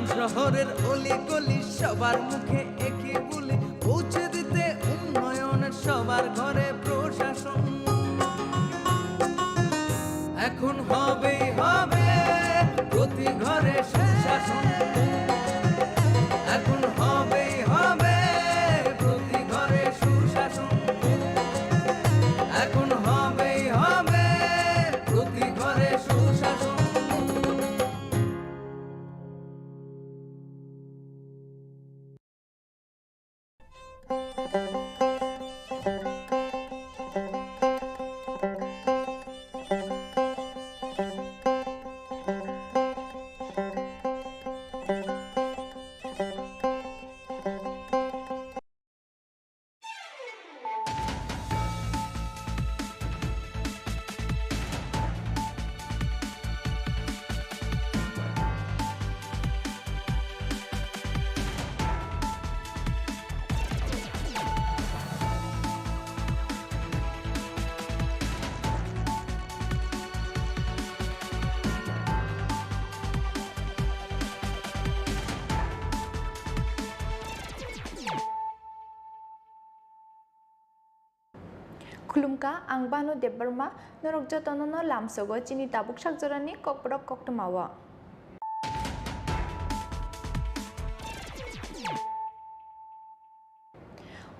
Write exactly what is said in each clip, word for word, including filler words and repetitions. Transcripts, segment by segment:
শহরের অলি গলি সবার মুখে একই বুলি পৌঁছে দিতে উন্নয়নের সবার ঘরে প্রশাসন। এখন হবেই হবে প্রতি ঘরে সুশাসন। এখন হবেই হবে প্রতি ঘরে সুশাসন। এখন হবেই হবে প্রতি ঘরে সুশাসন। Khulumkha, ang Banu Debbarma, norok jotono no lamsogo chini tabuk sakjorani kokborok koktwmao.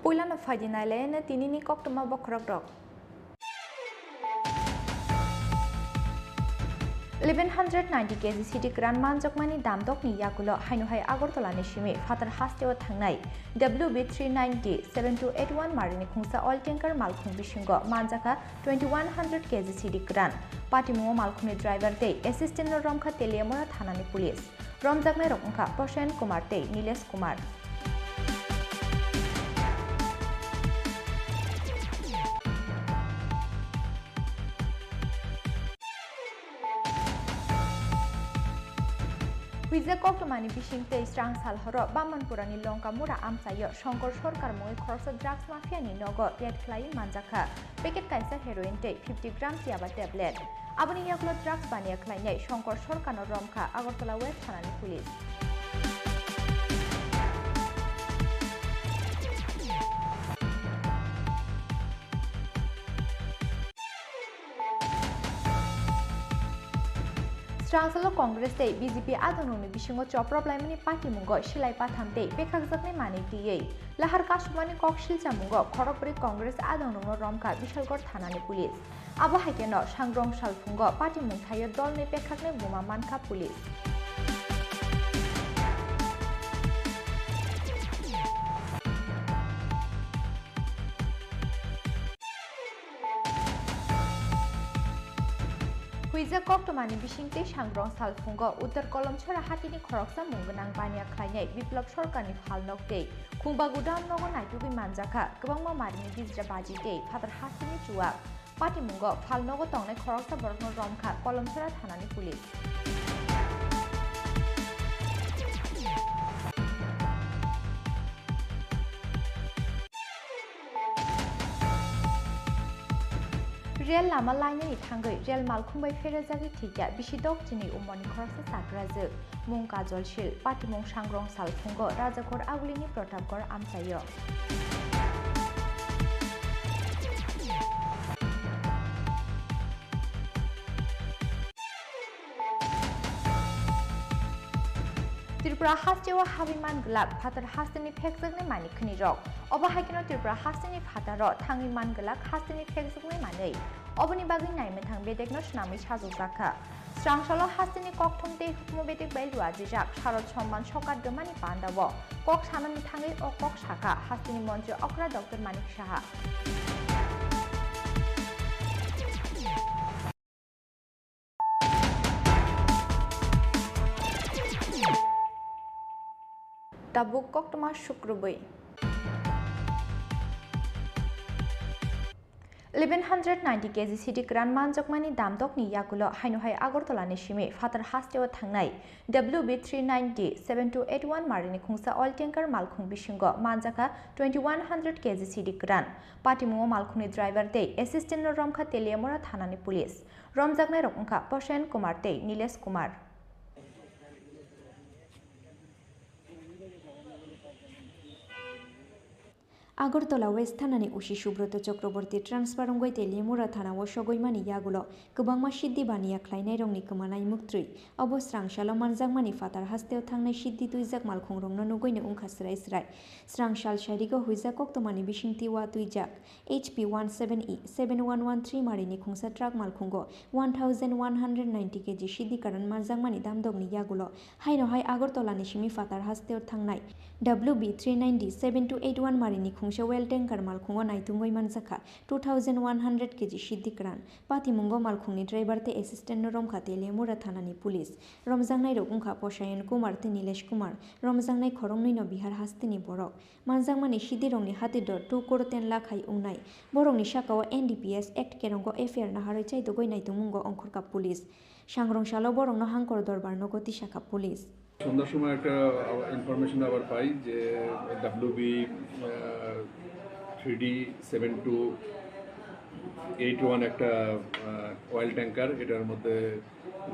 Puilano phaidi nailaina tinini koktwma bokhorokrok. Eleven hundred ninety K G sidi kwran manjakmani dam dokni yagulo haino hai Agartala ni simi phatar hasteo thangnai W B three ninety seven two eight one marini khungsa oil tanker malkhung bisingo manjakha twenty one hundred K G sidi kwran. Patimungo malkhungni driver tei assistant no romkha Teliamura thanani police. Romjaknairok wngkha Poshen Kumar tei Nilesh Kumar. Huijak koktwmani bising tei srang sal horo Bamanpurani Longkamura amchaio Shankar Sarkar mungwi khoroksa drugs mafia ni nogo raid khlaiwi manjakha. Packet kaisa heroin tei fifty gram yaba tablet. Aboni yagulo drugs baniya khlainai Shankar Sarkarno romkha Agartala West thanani police. Srangsalo Congress tei B J P adongrokni bisingo choprop laimani patimungo silai patham tei pekhakjaknai manwi twiwi lahar kasukmani kok silchamungo khorokbrwi Congress adongrokno romkha Bishalgarh thanani police. Abo hai kheno sangrong salphungo patimung thaio dolni pekhakni buma mankha police. Huijak koktwmani bisingtwi sangrong salphungo Uttar Kolomchora hatini khoroksa mung gwnang baniya khlainai Biplab Sarkarni phalnok tei Khungbagu dam nogo naitugwi manjakha kwbangma marini bijra baji tei phatar hasteni chuwak. Patimungo phalnogo tongnai khoroksa borokno romkha Kolomchora thanani police. Rel lama lainani thangwi rel malkhung bai pherajagwi thwikya bisi dok chini umorni khoroksa chakrajwk. Mung Kajol Sil, patimung sangrong salphungo Rajakhor Agulini Pratapgarh amchaio. Tripura hasteo habwi man glak phatar hasteni phekjaknai manwi khwnirok. Obo hai kheno Tripura hasteni phataro thangwi man glak hasteni phekjaknai manwi. Oboni bagwi naimwthang bedekno swnamwi sajokjakha. Srangsalo hasteni kokthum tei hukumu bedek bai luajijak Sharad Somman sokar dwmani pandao kok sanani thangwi o kok sakha hasteni montri okra Doctor Manik Saha. Tabuk koktwma sukrubwi. Eleven hundred ninety K G sidi kwran manjakmani dam dokni yagulo haino hai Agartala ni simi phatar hasteo thangnai W B three ninety seven two eight one marini khungsa oil tanker malkhung bisingo manjakha twenty one hundred K G sidi kwran. Patimungo malkhungni driver tei assistant no romkha Teliamura thanani police. Romjaknairok wngkha Poshen Kumar tei Nilesh Kumar. Agartala West thanani O C Subroto Chakraborty transfer wngwi Teliamura thanao sogwi mani yagulo kwbangma siddhi baniya khlainairokni kwmanai muktrwi. Obo srangsalo manjakmani phatar hasteo thangnai siddhi twijak malkhungrokno nugwino wngkha swrai swrai. Srangsal sairigo huijak koktwmani bisingtwi wa twijak H P one seven E seven one one three marini khungsa truck malkhungo one thousand one hundred ninety K G siddhi karan manjakmani damdokni yagulo. Haino hai Agartala ni simi phatar hasteo thangnai W B three nine D seven two eight one marini khungsa oil tanker malkhungo naitungwi manjakha two thousand one hundred K G siddhi karan. Patimungo malkhungni driver tei assistant no romkha Teliamura thanani police. Romjaknairok wngkha Posayan Kumar tei Nilesh Kumar. Romjaknai khoroknwino Bihar hasteni borok. Manjakmani siddhirokni hati do two crore ten lakh hai wngnai. Borokni sakao N D P S Act kerongo F I R naharwi chaitugwi naitungmungo ongkhorkha police. Sangrong salo borokno Hangkor Dorbar nogo tisakha police. সন্ধ্যার সময় একটা ইনফরমেশন আবার পাই যে WB three D seven two eight one একটা oil tanker, এটার মধ্যে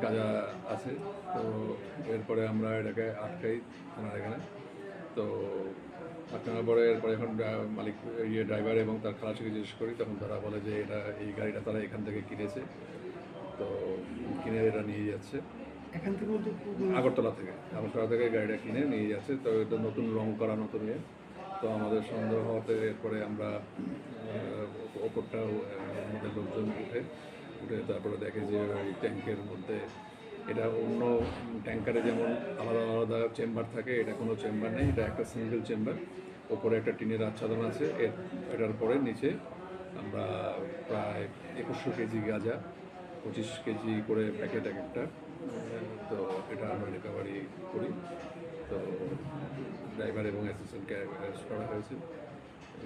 গাঁজা আছে। তো এরপরে আমরা এটাকে আটকাই থানার এখানে। তো আটকানোর পরে এরপরে এখন ড্রা- মালিক, ইয়ে, ড্রাইভার এবং তার খালাসিকে জিজ্ঞেস করি, তখন তারা বলে যে এটা, এই গাড়িটা তারা এখান থেকে কিনেছে। তো কিনে এটা নিয়ে যাচ্ছে এখান থেকে বলতে কোন- আগরতলা থেকে, আগরতলা থেকে গাড়িটা কিনে নিয়ে যাচ্ছে। তো এটা নতুন রং করা, নতুন ইয়ে। তো আমাদের সন্দেহ হওয়াতে এরপরে আমরা, আহ, ওপ- ওপরটা, আহ, আমাদের লোকজন উঠে, উঠে তারপরে দেখে যে ওই ট্যাঙ্কের মধ্যে এটা অন্য ট্যাঙ্কারে যেমন আলাদা আলাদা চেম্বার থাকে, এটা কোনো চেম্বার নেই, এটা একটা সিঙ্গেল চেম্বার। ওপরে একটা টিনের আচ্ছাদন আছে, এর, এটার পরে নিচে আমরা প্রায় একুশশো কেজি গাঁজা, পঁচিশ কেজি করে প্যাকেট এক একটা। তো এটা আমরা রিকভারি করি। তো ড্রাইভার এবং অ্যাসিস্ট্যান্টকে অ্যারেস্ট করা হয়েছে।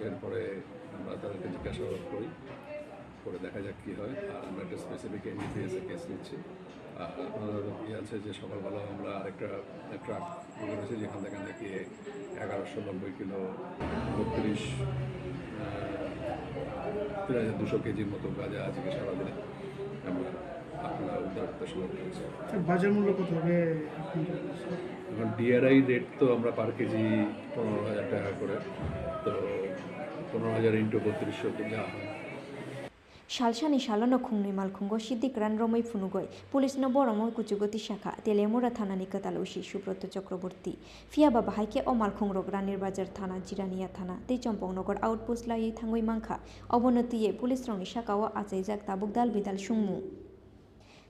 এরপরে আমরা তাদেরকে জিজ্ঞাসাবাদ করি, করে দেখা যাক কী হয়। আর আমরা একটা স্পেসিফিক এনডিপিএস এ কেস নিচ্ছি। আর আপনারা ইয়ে আছে যে সকালবেলা আমরা আরেকটা ট্রাক করেছি, যেখান থেকে নাকি এগারোশো নব্বই কিলো, বত্রিশ, আহ, তিন হাজার দুশো কেজির মতো গাঁজা আজকে সারাদিনে আমরা আপনারা উদ্ধার করতে সমর্থ হয়েছি। স্যার, বাজার মূল্য কত হবে এখন? এখন ডিআরআই রেট তো আমরা পার কেজি পনেরো হাজার টাকা করে, তো পনেরো হাজার ইন্টু বত্রিশশো যা হয়। Salsani salono khungnwi malkhungo siddhi karan romwi phunugwi police no borokno kuchugo tisakha Teliamura thanani kwtal O C Subroto Chakraborty. Phiya ba bahai khe o malkhungrok Ranir Bazar thana, Jirania thana tei Chompoknagar outpost laiwi thangwi mankha. Obono twiwi police rokni sakao achaijak tabuk dal bidal sungmung.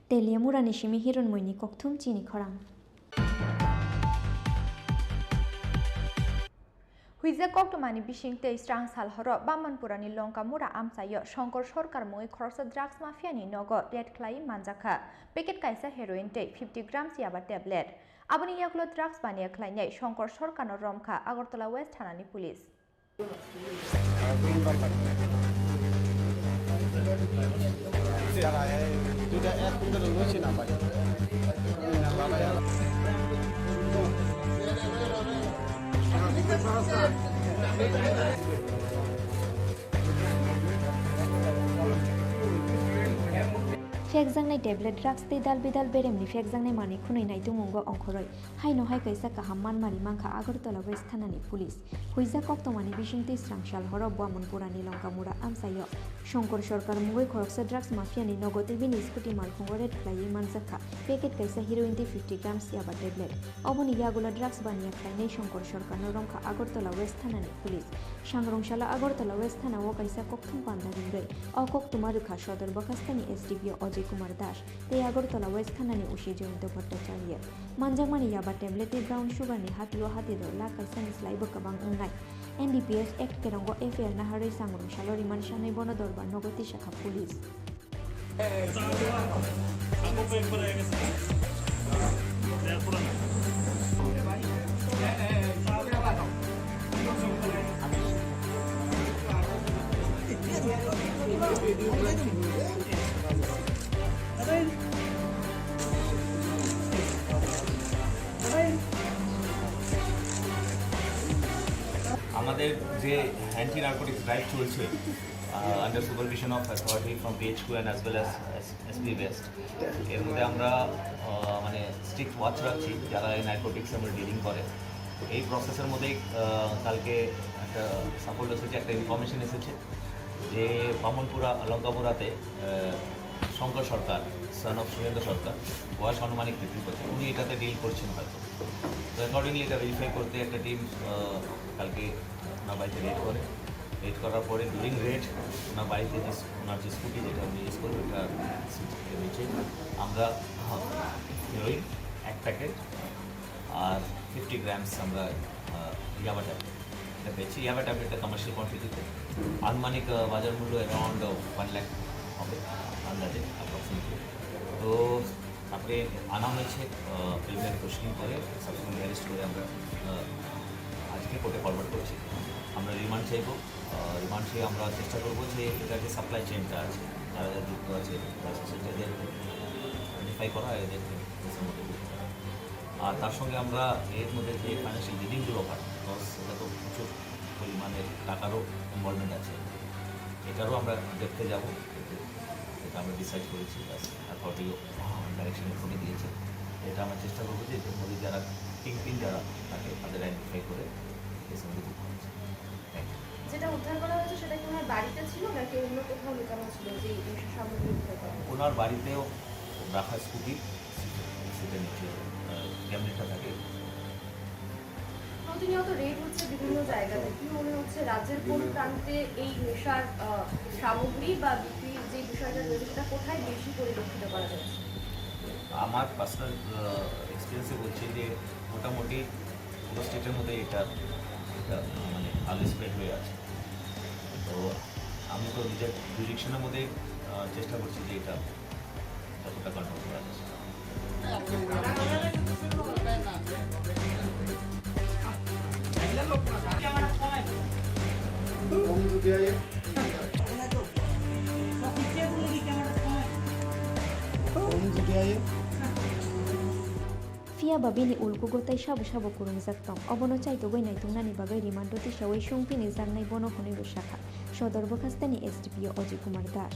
Teliamurani simi Hiron Muini kokthum chini khorang. Huijak koktwmani bising tei srang sal horo Bamanpurani Longkamura amchaio Shankar Sarkar mungwi khoroksa drugs mafia ni nogo raid khlaiwi manjakha. Packet kaisa heroin tei fifty grams yaba tablet. Aboni yagulo drugs baniya khlainai Shankar Sarkarno romkha Agartala West thanani police. Phekjaknai tablet drugs tei dal bidal beremni phekjaknai manwi khwnwi naitung mungo ongkhorwi. Haino hai kaisa kaham manmari mankha Agartala West thanani police. Huijak koktwmani bisingtwi srang sal horo Bamanpurani Longkamura amchaio Shankar Sarkar mungwi khoroksa drugs mafia ni nogo tei bini scooty malkhungo raid khlaiwi manjakha packet kaisa heroin tei fifty grams yaba tablet. Oboni yagulo drugs baniya khlainai Shankar Sarkarno romkha Agartala West thanani police. Sangrong salo Agartala West thanao kaisa kokthum panda ringwi o koktwma rwkha Sodor Bwkhastani S D P O Ajay Kumar Das tei Agartala West thanani O C Jayanta Bhattacharya. Manjakmani yaba tablet tei brown sugar ni hatio hati do lakh kaisani slaibo kwbang wngnai. N D P S Act kerongo F I R naharwi Sangrong salo remand sanai bono dorbar nogo tisakha police. আমাদের যে anti narcotics drive চলছে, under supervision of authority from PHQ and as well as SP west, এর মধ্যে আমরা আহ, মানে strict watch রাখছি যারা এই নার্কোটিক্সের মধ্যে ডিলিং করে। এই প্রসেসের মধ্যেই আহ, কালকে একটা সাফল্য এসেছে, একটা ইনফরমেশন এসেছে যে বামনপুরা লঙ্কাপুরাতে আহ, শঙ্কর সরকার, সন অফ সুরেন্দ্র সরকার, বয়স আনুমানিক তেত্রিশ বছর, উনি এটাতে ডিল করছেন হয়তো। তো অ্যাকর্ডিংলি এটা ভেরিফাই করতে একটা টিম কালকে ওনার বাড়িতে রেড করে। রেড করার পরে ডিউরিং রেড ওনার বাড়িতে যে ওনার যে স্কুটি যেটা উনি ইউজ করবে, ওটার সিট থেকে নিচে আমরা হেরোইন এক প্যাকেট আর ফিফটি গ্রামস আমরা ইয়াবা ট্যাবলেট এটা পেয়েছি। ইয়াবা ট্যাবলেটটা কমার্শিয়াল কোয়ান্টিটিতে আনুমানিক আহ, বাজার মূল্য অ্যারাউন্ড ওয়ান লাখ হবে আন্দাজে, অ্যাপ্রক্সিমেটলি। তো তারপরে আনা হয়েছে, প্রিলিমিনারি কোশ্চেনিং করে সাবসিকুয়েন্টলি অ্যারেস্ট করে আমরা আহ, আজকে কোর্টে ফরওয়ার্ড করছি। আমরা রিমান্ড চাইবো। রিমান্ড চেয়ে আমরা চেষ্টা করবো যে এটা যে সাপ্লাই চেইনটা আছে, যারা যারা যুক্ত আছে, তাদের আইডেন্টিফাই করা, এদের কেসের মধ্যে যুক্ত করা। আর তার সঙ্গে আমরা এর মধ্যে যে ফাইন্যান্সিয়াল ডিলিংগুলো হয়, বিকজ এটা তো প্রচুর পরিমাণের টাকারও ইনভলভমেন্ট আছে, এটারও আমরা ডেপথে যাবো। এটা আমরা ডিসাইড করেছি, প্লাস অথরিটিও ডাইরেকশন এখনই দিয়েছে। এটা আমরা চেষ্টা করবো যে এদের মধ্যে যারা কিংপিন যারা থাকে, তাদের আইডেন্টিফাই করে কেসের মধ্যে যুক্ত করা যায়। Thank you. যেটা উদ্ধার করা হয়েছে, সেটা কি ওনার বাড়িতে ছিল নাকি অন্য কোথাও লুকানো ছিল যে এই নেশা সামগ্রী উদ্ধার করা হয়েছে? ওনার বাড়িতেও রাখা স্কুটি, সিটের নিচে ক্যাবিনেটটা থাকে। প্রতিনিয়ত রেড হচ্ছে বিভিন্ন জায়গাতে। কি মনে হচ্ছে, রাজ্যের কোন প্রান্তে এই নেশার আহ, সামগ্রী বা বিক্রির যে বিষয়টা রয়েছে, সেটা কোথায় বেশি পরিলক্ষিত করা যাচ্ছে? আমার পার্সোনাল এক্সপিরিয়েন্সে বলছি যে মোটামুটি পুরো স্টেটের মধ্যে এটা একটা মানে ভালো স্প্রেড হয়ে আছে। তো আমি তো নিজের জুরিডিকশনের মধ্যে আহ, চেষ্টা করছি যে এটা যতটা কন্ট্রোল করা যায়। Phiya ba bini ulkugo tei sabo sabo kwrwngjak tong. Obono chaitugwi naituknani bagwi rimando tisaui sungphini jaknai bono hwnwi bwsakha. Sodor bwkhasteni S D P O Ajay Kumar Das.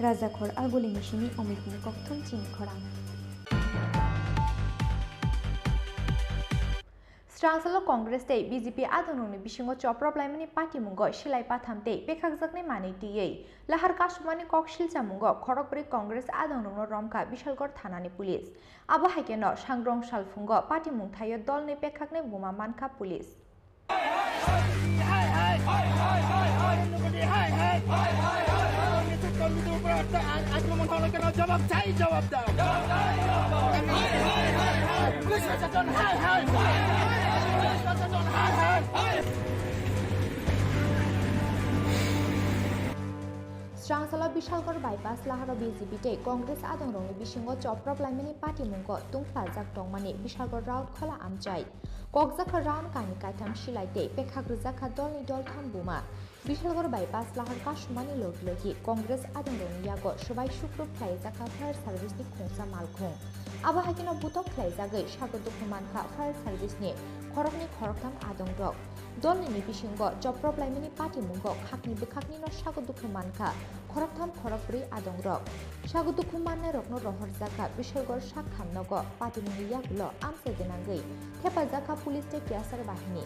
Rajakhor Agulini simi Omitni kokthum chini khorang. Srangsalo Congress tei B J P adongrokni bisingo choprop laimani patimungo silai patham tei pekhakjaknai manwi twiwi lahar kasumani kok silchamungo khorokbrwi Congress adongrokno romkha Bishalgarh thanani police. Abo hai kheno sangrong salphungo patimung thaio dolni pekhakni buma mankha police. জবাব চাই, জবাব দাও। পুলিশ প্রশাসন, হায় হায়। পুলিশ প্রশাসন, হায় হায়। Srangsalo Bishalgarh bypass laharo B J P tei Congress adongrokni bisingo choprop laimani patimungo tungphlajak tongmani Bishalgarh Round khola amchai. Kokjakha round kainwi kaitham silai tei pekhak rwjakha dolni doltham buma. Bishalgarh bypass lahar kasumani logi logi Congress adongrokni yago swbai sukruk khlaijakha fire service ni khungsa malkhung. Abo hai kheno butok khlaijagwi sago dukhu mankha fire service ni khoroknwi khoroktham adongrok. Dolnini bisingo choprop laimani patimungo khakni bwkhaknino sago dukhu mankha khoroktham khorokbrwi adongrok. Sago dukhu mannairokno rohorjakha Bishalgarh sak khamnogo patimungni yagulo amchai gwnangwi thepajakha police tei T S R bahini.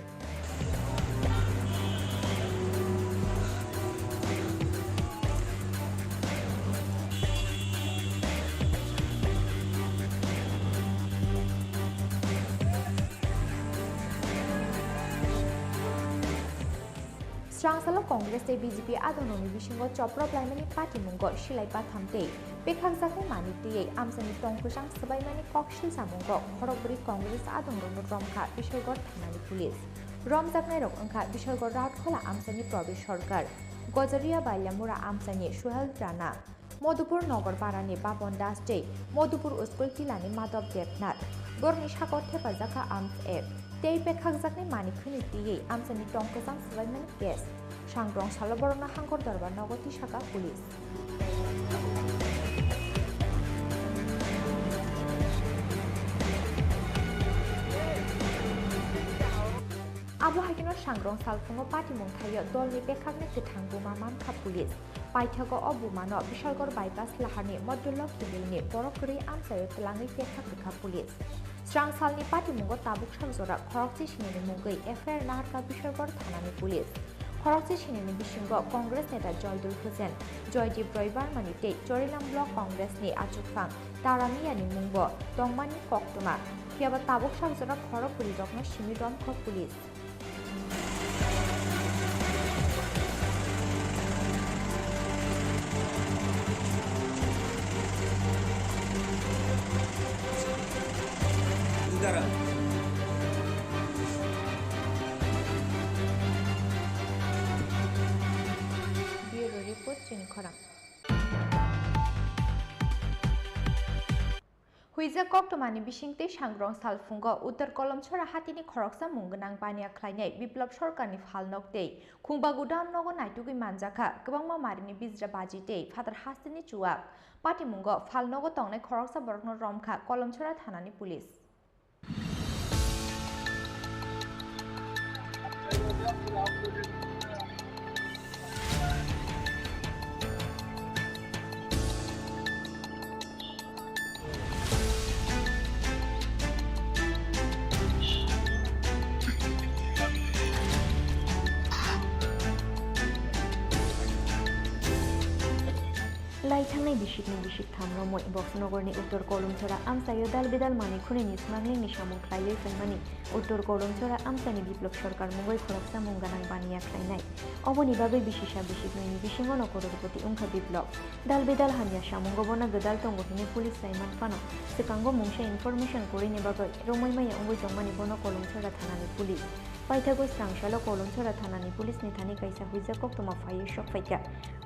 Srangsalo Congress tei B J P adongrokni bisingo choprop laimani patimungo silai patham tei pekhakjaknai manwi twiwi amchaini tong kwchang swbaimani kok silchamungo khorokbrwi Congress adongrokno romkha Bishalgarh thanani police. Romjaknairok wngkha Bishalgarh Raotkhola amchaini Prabesh Sarkar, Gojaria Baliamura amchaini Suhel Rana, Madhupur Nogor Parani Bapan Das tei Madhupur School Tilani Madhav Debnath. Borokni sakao thepajakha arms act tei pekhakjaknai manwi khwnwi twiwi amchaini tong kwchang swbaimani case. Sangrong salo borokno Hangkor Dorbar nogo tisaka police. Abo hai kheno Sangrong salphungo patimung thaio dolni bekhakni kwthang buma mankha police. Paithago o bumano Bishalgarh bypass laharni Madhulok Hibilni borok kwrwi amchaio twlangwi pekha kwkha police. Srang salni patimungo tabuk sak jora khorokse sinini mungwi F I R naharkha Bishalgarh thanani police. Khorokse sinini bisingo Congress neta Joydul Hosen, Joydeep Roy Barmani tei Chorilam Block Congressni achukphang Tara Miyani mungbo tongmani koktwma. Phiyaba tabuk sak jora khorok kwrwirokno simi romkha police. Bureau Report, Chini Khorang. Huijak koktwmani bisingtwi Sangrong salphungo Uttor Kolomchora hatini khoroksa mung gwnang baniya khlainai Biplop Sarkarni phalnok tei Khungba Godown nogo naitugwi manjakha kwbangma marini bijra baji tei phatar hasteni chuwak. Patimungo phalnogo tongnai khoroksa borokno romkha Kolomchora thanani police. Lai thangnai bisikni bisik tham romwi Boksonogorni Uttor Kolomchora amchaio dal bidal manwi khwnini smuggling ni samung khlaiwi phaimani Uttor Kolomchora amchaini Biplop Sarkar mungwi khoroksa mung gwnang baniya khlainai. Oboni bagwi bisisa bisiknwini bisingono crorepoti wngkha Biplop. Dal bidal hamya samungo bono gwdal tongo hinwi police laiman phano swkango mungsa information kwrwini bagwi romwi maya wngwi tongmani bono Kolomchora thanani police. Paithago srang salo Kolomchora thanani police ni thani kaisa huijak koktwma phaiwi sok phaikha.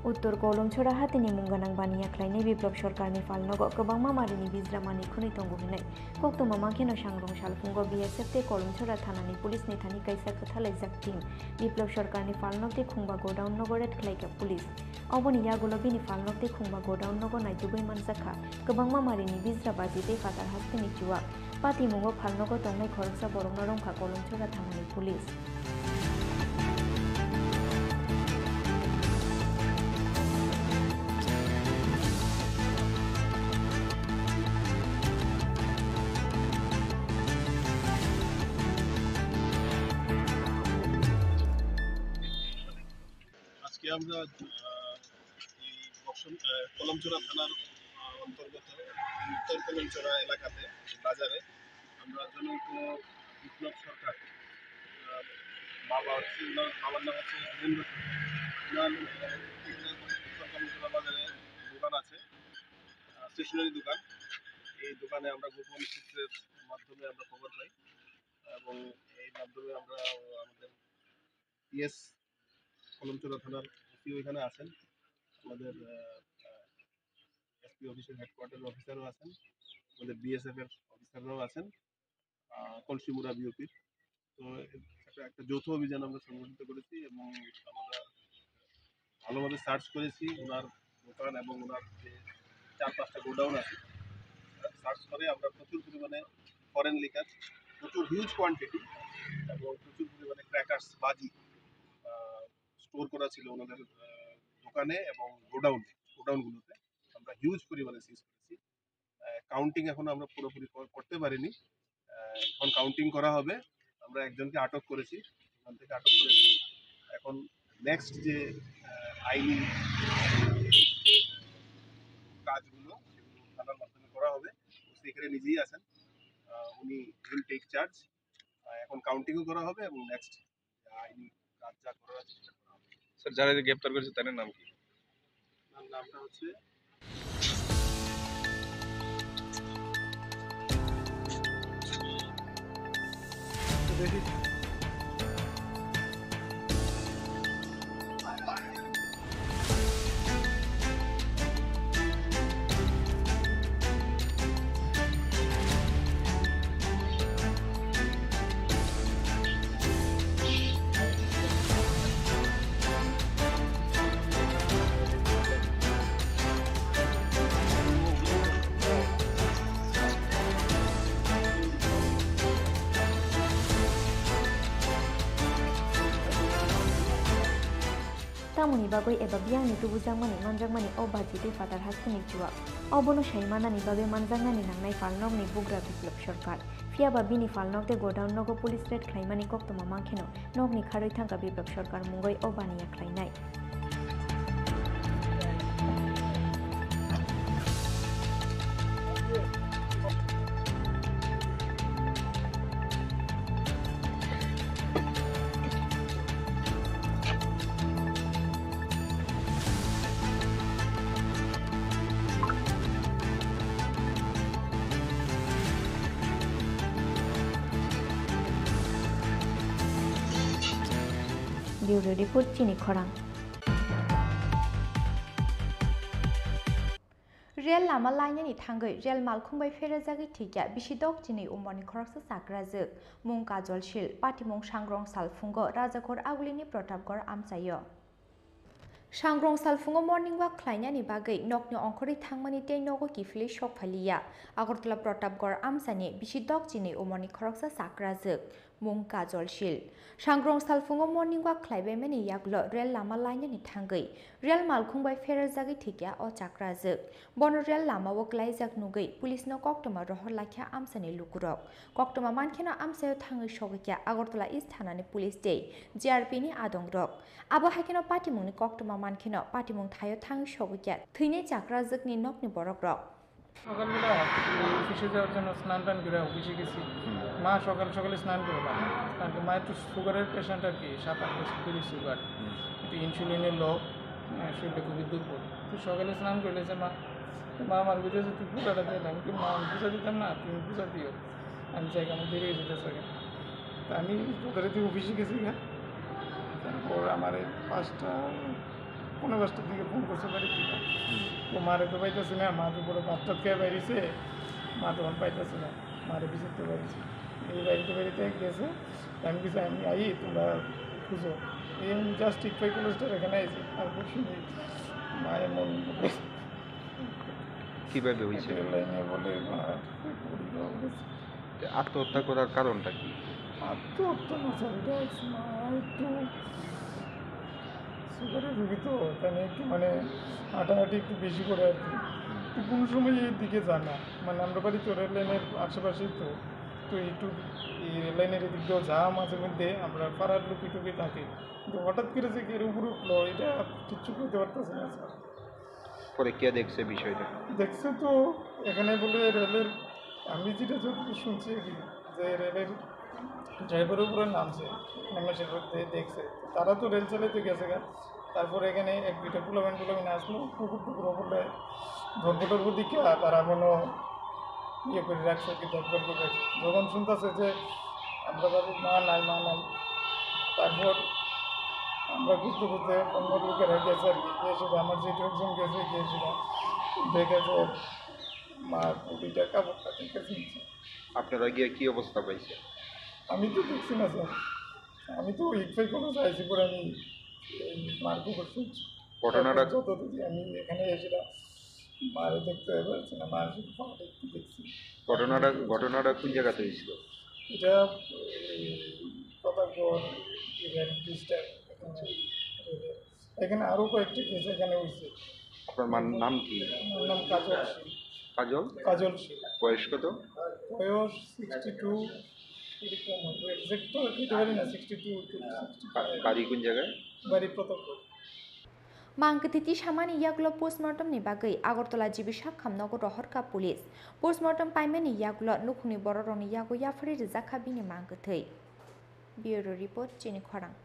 Uttor Kolomchora hatini mung gwnang baniya khlainai Biplop Sarkarni phalnogo kwbangma marini bijra manwi khwnwi tongo hinwi koktwma mankhe no Sangrong salphungo B S F tei Kolomchora thanani police ni thani kaisa kwthalaijak team Biplop Sarkarni phalnok tei Khungba Godown nogo raid khlaikha police. Oboni yagulo bini phalnok tei Khungba Godown nogo naitugwi manjakha kwbangma marini bijra baji tei phatar hasteni chuwak. Patimungo phalnogo tongnai khoroksa borokno romkha Kolomchora thanani police. আজকে আমরা, আহ, এই বক্সন-, আহ, কলমচড়া থানার, আহ, অন্তর্গত উত্তর কলমচড়া এলাকাতে বাজারে আমরা জনৈক বিপ্লব সরকার, আহ, বাবা হচ্ছে, ওনার বাবার নাম হচ্ছে হরেন্দ্র সরকার। ওনার, আহ, উত্তর কলমচড়া বাজারে দোকান আছে, আহ, স্টেশনারি দোকান। এই দোকানে আমরা গোপন সূত্রের মাধ্যমে আমরা খবর পাই এবং এই মাধ্যমে আমরা আমাদের পিএস কলমচড়া থানার ওসিও এখানে আছেন, আমাদের, আহ, আহ, এসপি অফিসের হেডকোয়ার্টার অফিসারও আছেন, আমাদের বিএসএফ এর অফিসাররাও আছেন, আহ, কলসিমুড়া বিওপির। তো একটা, একটা যৌথ অভিযান আমরা সংগঠিত করেছি এবং আমরা ভালোভাবে সার্চ করেছি ওনার দোকান এবং ওনার যে চার পাঁচটা গোডাউন আছে, সার্চ করে আমরা প্রচুর পরিমাণে ফরেন লিকার, প্রচুর হিউজ কোয়ান্টিটি এবং প্রচুর পরিমাণে ক্র্যাকার্স, বাজি, আহ, স্টোর করা ছিল ওনাদের, আহ, দোকানে এবং গোডাউনে, গোডাউনগুলোতে আমরা হিউজ পরিমাণে সিজ করেছি। আহ, কাউন্টিং এখনো আমরা পুরোপুরি কর-, করতে পারিনি। আহ, এখন কাউন্টিং করা হবে। আমরা একজনকে আটক করেছি, ওখান থেকে আটক করেছি। এখন নেক্সট যে, আহ, আইনি কাজগুলো, সেগুলো থানার মাধ্যমে করা হবে। ওসি এখানে নিজেই আছেন, আহ, উনি উইল টেক চার্জ। আহ, এখন কাউন্টিংও করা হবে এবং নেক্সট আইনি কাজ যা করার আছে সেটা করা হবে। স্যার, যারা যে গ্রেপ্তার করেছে তাদের নাম কি? তার নামটা হচ্ছে Tamoni bagwi eba biyangni tubujakmani manjakmani o baji tei phatar hasteni chuak. Obono sai manani bagwi manjaknani nangnai palnokni bugra Biplop Sarkar. Phiyaba bini palnok tei godown nogo police raid khlaimani koktwma mankheno nokni kharwi thangkha Biplop Sarkar mungwi o baniya khlainai. Bureau Report, Chini Khorang. Rel lama lainani thangwi rel malkhung bai pherajagwi thwikya bisi dok chinwi umorni khoroksa chakrajwk, mung Kajol Sil, patimung Sangrong Salphungo, Rajakhor Agulini Pratapgarh amchaio. Sangrong Salphungo morning walk khlainani bagwi nokni ongkhorwi thangmani tei nogo kiphilwi sok phailiya. Agartala Pratapgarh amchaini bisi dok chinwi umorni khoroksa chakrajwk, mung Kajol Sil. Sangrong Salphungo morning walk khlaibaimani yagulo rel lama lainani thangwi rel malkhung bai pherajagwi thwikya o chakrajwk. Bono rel lamao klaijak nugwi police no koktwma rohor laikha amchaini lukurok. Koktwma mankheno amchaio thangwi sogwikha Agartala East thanani police tei G R P ni adongrok. Abo haikheno patimungni koktwma mankheno patimung thaio thangwi sogwikha thwinai chakrajwkni nokni borokrok. সকালবেলা অফিসে যাওয়ার জন্য স্নান টান করে অফিসে গেছি। হুম। মা সকাল সকালে স্নান করে না। কারণ কি মা একটু সুগারের পেশেন্ট আর কি, সাত আট বছর ধরে সুগার। হুম। একটু ইনসুলিনের লো, আহ, শরীরটা খুবই দুর্বল। তো সকালে স্নান করলে যে মা, তো মা আমার বুঝে যে তুই পূজাটা দিয়ে দেন। কিন্তু মা আমি পূজা দিতাম না, তুমি পূজা দিও। আমি জায়গা মধ্যে রয়ে যেতে চাই। তা আমি যথারীতি অফিসে গেছি গা। তারপর আমার এই পাঁচটা, পৌনে পাঁচটার দিকে ফোন করছে বাড়ি থেকে। হুম। তো মারে তো পাইতেছে না, মা তো পুরো ভাত টাত খেয়ে বাইরেছে, মা তখন পাইতেছে না, মারে বিচারতে বাইরেছে। এই বাড়িতে বাড়িতে গেছে, আমি কিছু আমি আই, তোমরা খুঁজো। এই আমি জাস্ট ইকফাই কলেজটার এখানে আইছি, আর খুব শুনি মা এমন কিভাবে হয়েছে? রেল লাইনে বলে মা পড়ে গেছে। আত্মহত্যা করার কারণটা কি? আত্মহত্যা না স্যার, এটা হচ্ছে মা একটু সুগারের রুগী তো, তাই একটু মানে হাঁটাহাঁটি একটু বেশি করে আর কি। তো কোনো সময় এই দিকে যায় না, মানে আমরা বাড়ি তো রেল লাইনের আশেপাশেই তো, তো একটু এই রেল লাইনের এদিক দিয়েও যা মাঝে মধ্যে আমরা পাড়ার লোকে টুকে থাকে, কিন্তু হঠাৎ করে যে এর উপরে উঠলো এটা কিচ্ছু বুঝতে পারতেছে না স্যার। পরে কে দেখছে বিষয়টা? দেখছে তো এখানে বলে রেলের, আমি যেটা যতদূর শুনছি আর কি, যে রেলের ড্রাইভারের উপরে নামছে, নেমে সে দে-, দেখছে। তারা তো রেল চালাইতে গেছে গা। তারপরে এখানে এক দুইটা পোলাপান টোলাপান আসলো, কুকুর টুকুর বলে ধরবো টরবো দিকে তারা মনে হয় ইয়ে করে রাখছে আর কি, দেখভাল করে রাখছে। যখন শুনতেছে যে আমরা বাড়ির মা নাই, মা নাই, তারপর আমরা খুঁজতে খুঁজতে অন্য লোকেরা গেছে আর কি, গিয়ে সেটা আমার জেঠু একজন গেছে, গিয়ে সেটা দেখে যে মা দুইটা কাপড় কাটিং কাটিং। আপনারা গিয়ে কি অবস্থা পাইছেন? আমি তো দেখছি না স্যার, আমি তো ইকফাই কলেজ আইসি পরে আমি এই মার খবর শুনছি। ঘটনাটা তারপর যত যদি আমি এখানে এসে মারে দেখতে পারছি না, মার শুধু ফোনটা একটু দেখছি। ঘটনাটা, ঘটনাটা কোন জায়গাতে হয়েছিল? এটা এই প্রতাপগড়, ইভেন বিস্টার, এখানে, এখানে আরো কয়েকটা কেস এখানে হয়েছে। আপনার মার নাম কি? আমার নাম কাজল শীল। কাজল? কাজল শীল। বয়স কত? বয়স সিক্সটি টু, এরকম হবে। এক্সাক্ট তো বলতে পারি না, sixty two to sixty five. বাড়ি কোন জায়গায়? বাড়ি Pratapgarh. Mang kwthwi tisamani yagulo postmortem ni bagwi Agartala G B Sakham nogo rohorkha police. Postmortem paimani yagulo nukhungni bororokni yago yaphari rijak kha bini mang kwthwi. Bureau Report, Chini Khorang.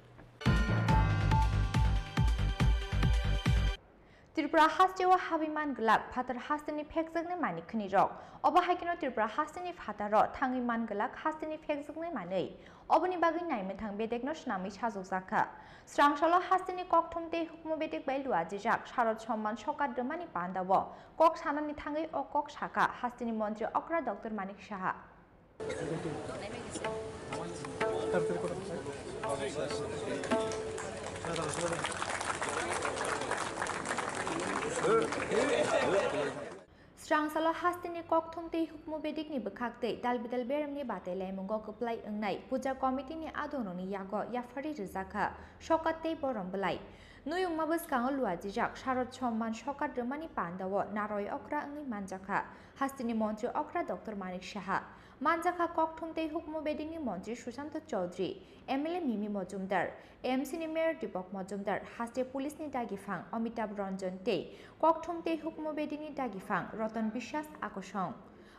Tripura hasteo habwi man glak phatar hasteni phekjaknai manwi khwnirok. Obo hai kheno Tripura hasteni phataro thangwi man glak hasteni phekjaknai manwi. Oboni bagwi naimwthang bedekno swnamwi sajokjakha. Srangsalo hasteni kokthum tei hukumu bedek bai luajijak Sharad Somman sokar rwmani pandao kok sanani thangwi o kok sakha hasteni montri okra Doctor Manik Saha. Chwrangsalo hasteni kokthum tei hukmu bedikni bwkhak tei dalbidal beramni batai laimungo kwplai wngnai puja committee-ni adongrokni yago yaphari rwjakha sokat tei borom bwlai. Nuyungma bwskango luajijak Sharad Somman sokat rwmani pandao naroi okra wngwi manjakha hasteni montri okra Doctor Manik Saha. Manjakha kokthum tei hukmu bedikni montri Sushanta Chaudhary, M L A Mimi Mojumdar, A M C ni Mayor Deepak Majumdar, haste police ni dagifang Amitabh Ranjan tei kokthum tei hukmu bedini dagifang Ratan Biswas akosong.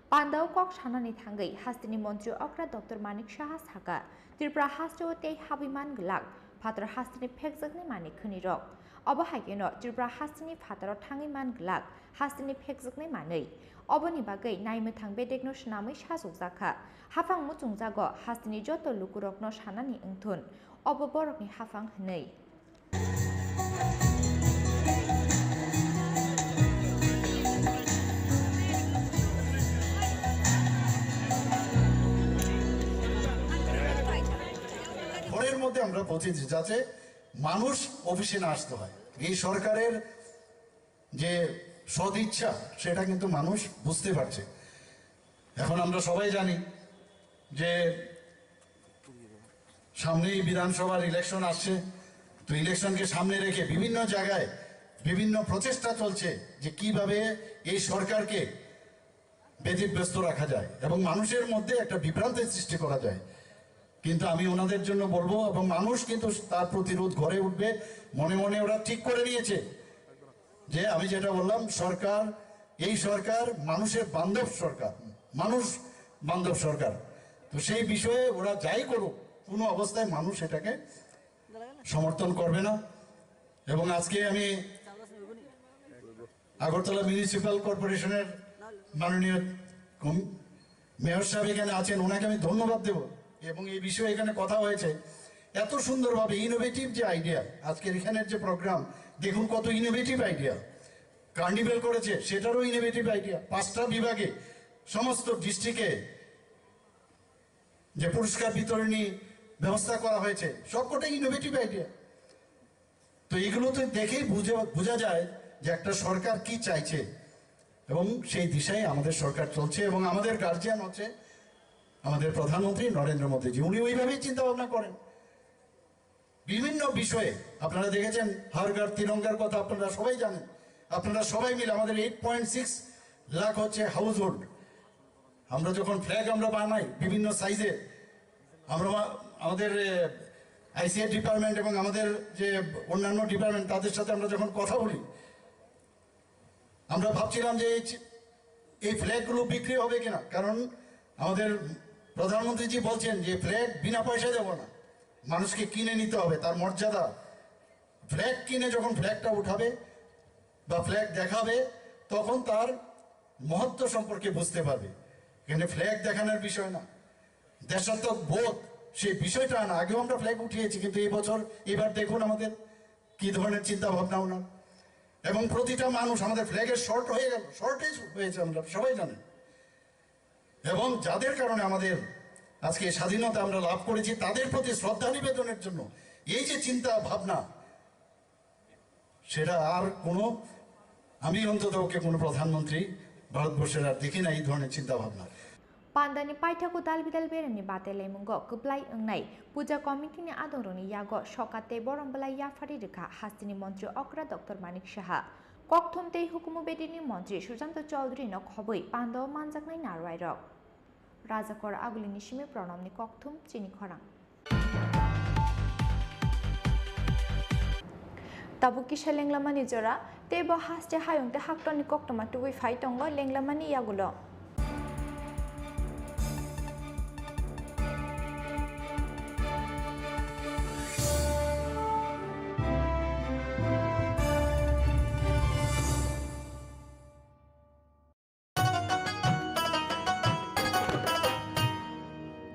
Pandao kok sanani thangwi hasteni montri okra Doctor Manik Saha saka, Tripura hasteo tei habwi man glak, phatar hasteni phekjaknai manwi khwnirok. Obo hai kheno Tripura hasteni phataro thangwi man glak, hasteni phekjaknai manwi. Oboni bagwi naimwthang bedekno swnamwi sajokjakha. Haphang muchungjago hasteni joto lukurokno sanani wngthun. Obo borokni haphang hwnwi. ঘরের মধ্যে আমরা পৌঁছেছি, যাতে মানুষ অফিসে না আসতে হয়। এই সরকারের যে সদিচ্ছা, সেটা কিন্তু মানুষ বুঝতে পারছে। এখন আমরা সবাই জানি যে সামনেই বিধানসভার ইলেকশন আসছে। তো ইলেকশনকে সামনে রেখে বিভিন্ন জায়গায় বিভিন্ন প্রচেষ্টা চলছে যে কিভাবে এই সরকারকে ব্যতিব্যস্ত রাখা যায় এবং মানুষের মধ্যে একটা বিভ্রান্তি সৃষ্টি করা যায়। কিন্তু আমি ওনাদের জন্য বলবো, এবং মানুষ কিন্তু তার প্রতিরোধ গড়ে উঠবে। মনে মনে ওরা ঠিক করে নিয়েছে যে আমি যেটা বললাম, সরকার, এই সরকার মানুষের বান্ধব সরকার, মানুষ বান্ধব সরকার। তো সেই বিষয়ে ওরা যাই করুক, কোনো অবস্থায় মানুষ এটাকে সমর্থন করবে না। এবং আজকে আমি আগরতলা মিউনিসিপ্যাল কর্পোরেশনের মাননীয় কম-, মেয়র সাহেব এখানে আছেন, ওনাকে আমি ধন্যবাদ দেব। এবং এই বিষয়ে এখানে কথা হয়েছে, এত সুন্দরভাবে ইনোভেটিভ যে আইডিয়া, আজকের এখানের যে প্রোগ্রাম, দেখুন কত ইনোভেটিভ আইডিয়া। কার্নিভেল করেছে, সেটারও ইনোভেটিভ আইডিয়া। পাঁচটা বিভাগে, সমস্ত ডিস্ট্রিক্টে যে পুরস্কার বিতরণী ব্যবস্থা করা হয়েছে, সবকটাই ইনোভেটিভ আইডিয়া। তো এগুলো তো দেখেই বুঝে, বোঝা যায় যে একটা সরকার কি চাইছে এবং সেই দিশায় আমাদের সরকার চলছে। এবং আমাদের গার্জিয়ান হচ্ছে আমাদের প্রধানমন্ত্রী নরেন্দ্র মোদীজি, উনি ওইভাবেই চিন্তা ভাবনা করেন বিভিন্ন বিষয়ে। আপনারা দেখেছেন হর ঘর তিরঙ্গার কথা, আপনারা সবাই জানেন। আপনারা সবাই মিলে, আমাদের এইট পয়েন্ট সিক্স লাখ হচ্ছে হাউস হোল্ড, আমরা যখন ফ্ল্যাগ আমরা বানাই বিভিন্ন সাইজে, আমরা মা-, আমাদের আইসিআই ডিপার্টমেন্ট এবং আমাদের যে অন্যান্য ডিপার্টমেন্ট, তাদের সাথে আমরা যখন কথা বলি, আমরা ভাবছিলাম যে এই চি-, এই ফ্ল্যাগগুলো বিক্রি হবে কিনা, কারণ আমাদের প্রধানমন্ত্রীজি বলছেন যে ফ্ল্যাগ বিনা পয়সা দেবো না, মানুষকে কিনে নিতে হবে, তার মর্যাদা। ফ্ল্যাগ কিনে যখন ফ্ল্যাগটা উঠাবে বা ফ্ল্যাগ দেখাবে, তখন তার মহত্ব সম্পর্কে বুঝতে পারবে। এখানে ফ্ল্যাগ দেখানোর বিষয় না, দেশাত্মক বোধ, সেই বিষয়টা আনা। আগেও আমরা ফ্ল্যাগ উঠিয়েছি, কিন্তু এই বছর, এবার দেখুন আমাদের কি ধরনের চিন্তা ভাবনা ওনার। এবং প্রতিটা মানুষ, আমাদের ফ্ল্যাগের শর্ট হয়ে গেল, শর্টেজ হয়েছে, আমরা সবাই জানেন। এবং যাদের কারণে আমাদের আজকে স্বাধীনতা আমরা লাভ করেছি, তাদের প্রতি শ্রদ্ধা নিবেদনের জন্য এই যে চিন্তা ভাবনা, সেটা আর কোনো, আমি অন্তত ওকে কোনো প্রধানমন্ত্রী ভারতবর্ষের আর দেখি না এই ধরনের চিন্তা ভাবনা। Pandani paithago dalbidal beramni batai laimungo kwplai wngnai puja committee-ni adongrokni yago sokat tei borom bwlai yaphari rwkha hasteni montri okra Doctor Manik Saha. Kokthum tei hukumu bedini montri Sushanta Chaudhary-no khobwi pandao manjaknai narwairok. Rajakor Agulini simi Pranamni kokthum chini khorang. Tabuk kisa lenglamani jora, tei bo haste hayung tei haktorni koktwma tubui phai tongo lenglamani yagulo.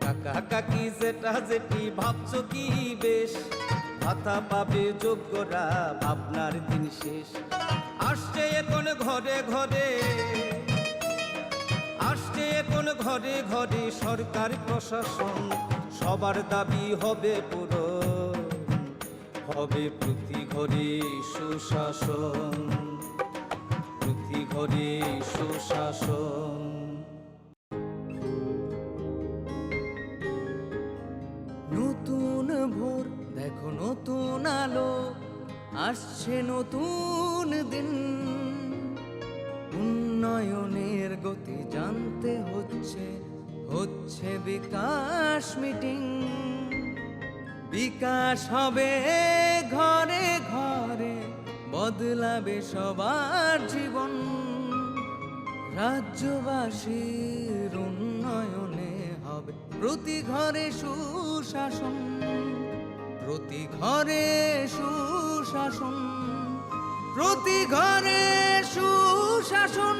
কাকা কাকি জেঠা জেঠি ভাবছো কি বেশ, ভাতা পাবে যোগ্যরা, ভাবনার দিন শেষ। আসছে এখন ঘরে ঘরে, আসছে এখন ঘরে ঘরে সরকার প্রশাসন, সবার দাবি হবে পূরণ। হবে প্রতি ঘরে সুশাসন, প্রতি করি সুশাসন। নতুন ভোর, দেখো নতুন আলো, আসছে নতুন দিন। উন্নয়নের গতি জানতে হচ্ছে, হচ্ছে বিকাশ মিটিং। বিকাশ হবে ঘরে ঘরে, বদলাবে সবার জীবন। রাজ্যবাসীর উন্নয়নে হবে প্রতি ঘরে সুশাসন, প্রতি ঘরে সুশাসন, প্রতি ঘরে সুশাসন।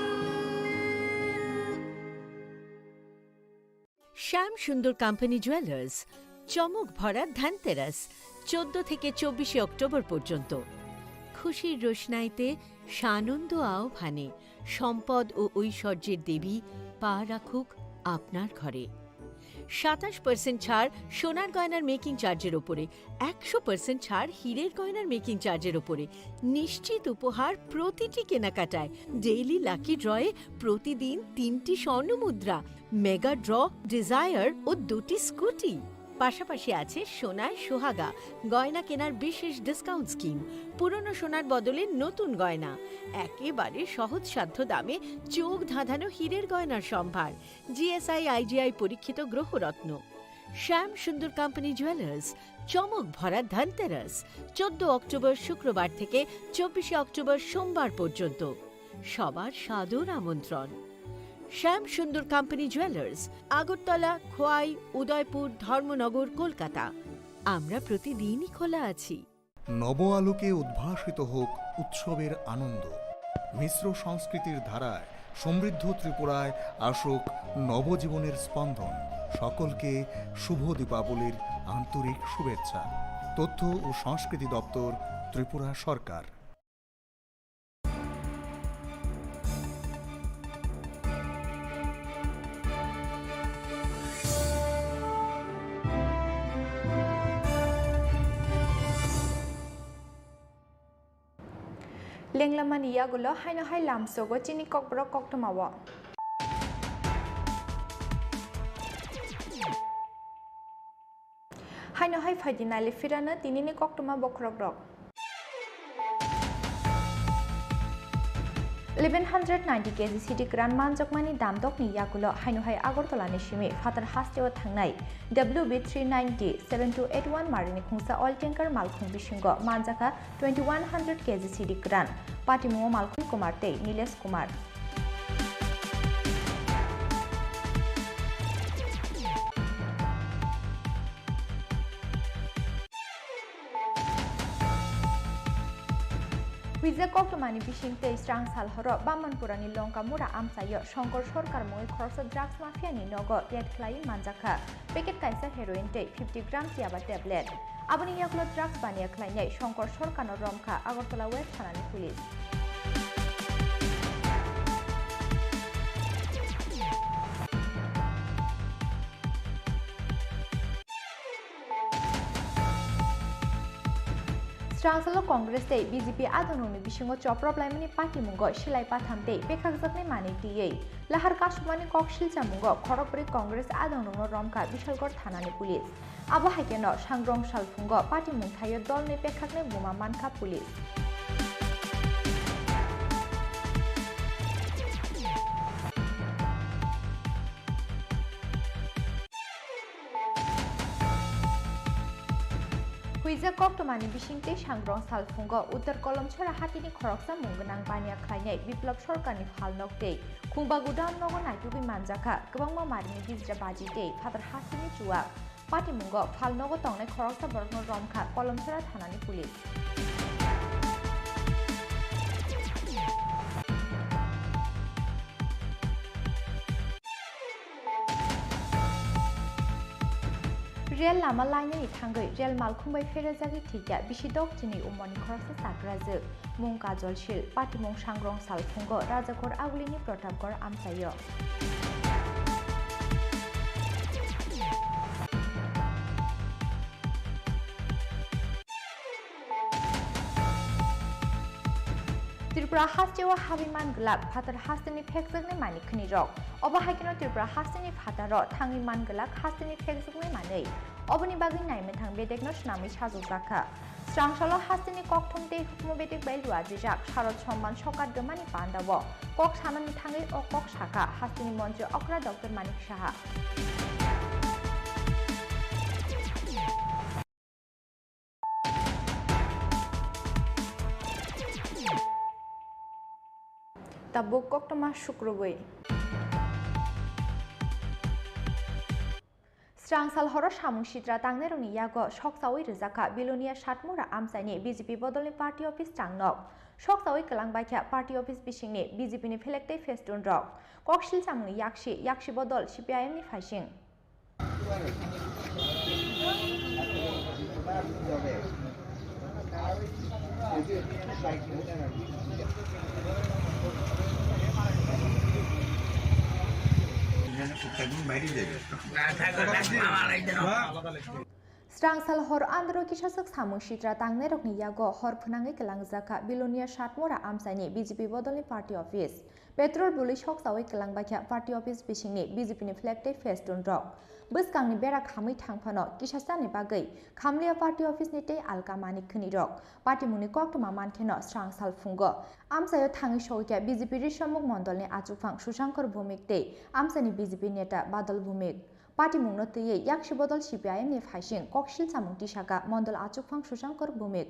শ্যাম সুন্দর কোম্পানি জুয়েলার্স, চমক ভরা ধনতেরাস, চোদ্দ থেকে চব্বিশে অক্টোবর পর্যন্ত। খুশির রোশনাইতে সানন্দ আহ্বানে সম্পদ ও ঐশ্বর্যের দেবী পা রাখুক আপনার ঘরে। সাতাশ পার্সেন্ট ছাড় সোনার গয়নার মেকিং চার্জের ওপরে, একশো পার্সেন্ট ছাড় হীরের গয়নার মেকিং চার্জের ওপরে, নিশ্চিত উপহার প্রতিটি কেনাকাটায়, ডেইলি লাকি ড্রয়ে প্রতিদিন তিনটি স্বর্ণ মুদ্রা, মেগা ড্র, ডিজায়ার ও দুটি স্কুটি। পাশাপাশি আছে সোনায় সোহাগা, গয়না কেনার বিশেষ ডিসকাউন্ট স্কিম, পুরনো সোনার বদলে নতুন গয়না, একেবারে সহজসাধ্য দামে চোখ ধাঁধানো হীরের গয়নার সম্ভার, জিএসআই আইজিআই পরীক্ষিত গ্রহরত্ন। শ্যাম সুন্দর কোম্পানি জুয়েলার্স, চমক ভরা ধনতেরাস, চোদ্দ অক্টোবর শুক্রবার থেকে চব্বিশে অক্টোবর সোমবার পর্যন্ত। সবার সাদর আমন্ত্রণ। শ্যাম সুন্দর কোম্পানি জুয়েলার্স, আগরতলা, খোয়াই, উদয়পুর, ধর্মনগর, কলকাতা। আমরা প্রতিদিনই খোলা আছি। নব আলোকে উদ্ভাসিত হোক উৎসবের আনন্দ। মিশ্র সংস্কৃতির ধারায় সমৃদ্ধ ত্রিপুরায় আসুক নবজীবনের স্পন্দন। সকলকে শুভ দীপাবলির আন্তরিক শুভেচ্ছা। তথ্য ও সংস্কৃতি দপ্তর, ত্রিপুরা সরকার। Lenglamani yagulo haino hai lamsogo chini kokborok koktwmao. Haino hai phaidi nailai phirano tinini koktwma bokhorokrok. Eleven hundred ninety K G C D kwran manjakmani damdokni yagulo haino hai Agartala ni simi phatar hasteo thangnai W B three ninety seven two eight one marini khungsa oil tanker malkhung bisingo manjakha twenty one hundred K G C D kwran. Patimungo Malkhung Kumar tei Nilesh Kumar. Huijak koktwmani bising tei srang sal horo Bamanpurani Longkamura amchaio Shankar Sarkar mungwi khoroksa drugs mafia ni nogo raid khlaiwi manjakha. Packet kaisa heroin tei fifty gram yaba tablet. Aboni yagulo drugs baniya khlainai Shankar Sarkarno romkha Agartala West thanani police. Srangsalo Congress tei B J P adongrokni bisingo choprop laimani patimungo silai patham tei pekhakjaknai manwi twiwi lahar kasupmani kok silchamungo khorokbrwi Congress adongrokno romkha Bishalgarh thanani police. Abo hai kheno sangrong salphungo patimung thaio dolni pekhakni buma mankha police. Huijak koktwmani bisingtwi sangrong salphungo Uttar Kolomchora hatini khoroksa mung gwnang baniya khlainai Biplab Sarkarni phalnok tei Khungbaguda nogo naitugwi manjakha kwbangma marini bijra baji tei phatar hasteni chuwak. Patimungo phalnogo tongnai khoroksa borokno romkha Kolomchora thanani police. Rel lama lainani thangwi rel malkhung bai pherajagwi thwikha bisi dok chini umorni khoroksa chakrajwk. Mung Kajol Sil, patimung sangrong salphungo Rajakor Agulini Pratapgarh amchaio. Tripura hasteo habwi man glak phatar hasteni phekjaknai manwi khwnirok. Obo hai kheno Tripura hasteni phataro thangwi man glak hasteni phekjaknai manwi. Oboni bagwi naimwthang bedekno swnamwi sajokjakha. Srangsalo hasteni kokthum tei hukumu bedek bai luajijak Sharad Somman sokat rwmani pandao kok sanani thangwi o kok sakha hasteni montri okra Doctor Manik Saha. Tabuk koktwma sukrubwi. Srangsal horo samung sitra tangnairokni yago soksaui rwjakha Bilonia Satmura amchaini B J P bodolni party office changnok. Soksaui kwlang baikha party office bisingni B J P ni flag tei festoon rok. Koksil chamungni yaksi, yaksi bodol C P I M ni phaising. Srangsal hor andro kisaswk samung sitra tangnairokni yago hor phwnangwi kwlangjakha Bilonia Satmura amchaini B J P bodolni party office. Petrol bului soksaui kwlangbaikha party office bisingni B J P ni flag tei festoon rok. Bwskangni bera khamwi thangphano kisasani bagwi khamliya party office ni tei alka manik khwnirok. Patimungni koktwma mankheno srangsal phungo. Amchaio thangwi sogwikha B J P Rishamukh mondolni achukphang Sushankar Bhumik tei amchaini B J P neta Badal Bhumik. Patimungno twiwi yaksi bodol C P I M ni phaising koksil chamung tisaka mondol achukphang Sushankar Bhumik.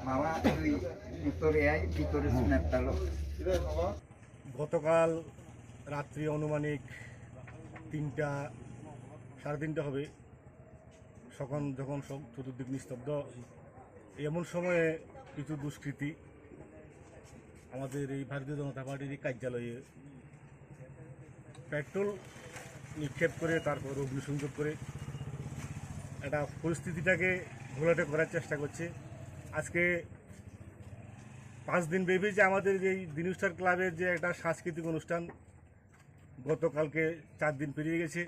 Mama, tuh, Victoria, Victoria Sunatalo. গতকাল রাত্রি আনুমানিক তিনটা, সাড়ে তিনটা হবে, তখন যখন সব চতুর্দিক নিস্তব্ধ, এমন সময়ে কিছু দুষ্কৃতী আমাদের এই ভারতীয় জনতা পার্টির এই কার্যালয়ে পেট্রোল নিক্ষেপ করে তারপর অগ্নিসংযোগ করে একটা পরিস্থিতিটাকে ঘোলাটে করার চেষ্টা করছে। আজকে পাঁচ দিন ব্যাপী যে আমাদের এই দিনুস্টার ক্লাবের যে একটা সাংস্কৃতিক অনুষ্ঠান, গতকালকে চার দিন পেরিয়ে গেছে।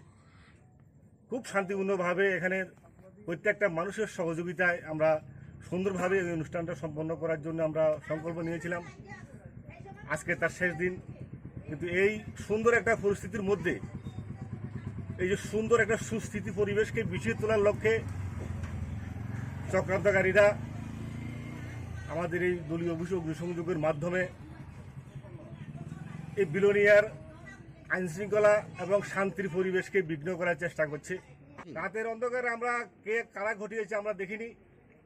খুব শান্তিপূর্ণভাবে এখানে প্রত্যেকটা মানুষের সহযোগিতায় আমরা সুন্দরভাবে এই অনুষ্ঠানটা সম্পন্ন করার জন্য আমরা সংকল্প নিয়েছিলাম। আজকে তার শেষ দিন, কিন্তু এই সুন্দর একটা পরিস্থিতির মধ্যে এই যে সুন্দর একটা সুস্থিতি পরিবেশকে বিষিয়ে তোলার লক্ষ্যে চক্রান্তকারীরা আমাদের এই দলীয় অফিসে অগ্নিসংযোগের মাধ্যমে এই বিলোনিয়ার আইনশৃঙ্খলা এবং শান্তির পরিবেশকে বিঘ্ন করার চেষ্টা করছে। রাতের অন্ধকারে আমরা কে কারা ঘটিয়েছে আমরা দেখিনি,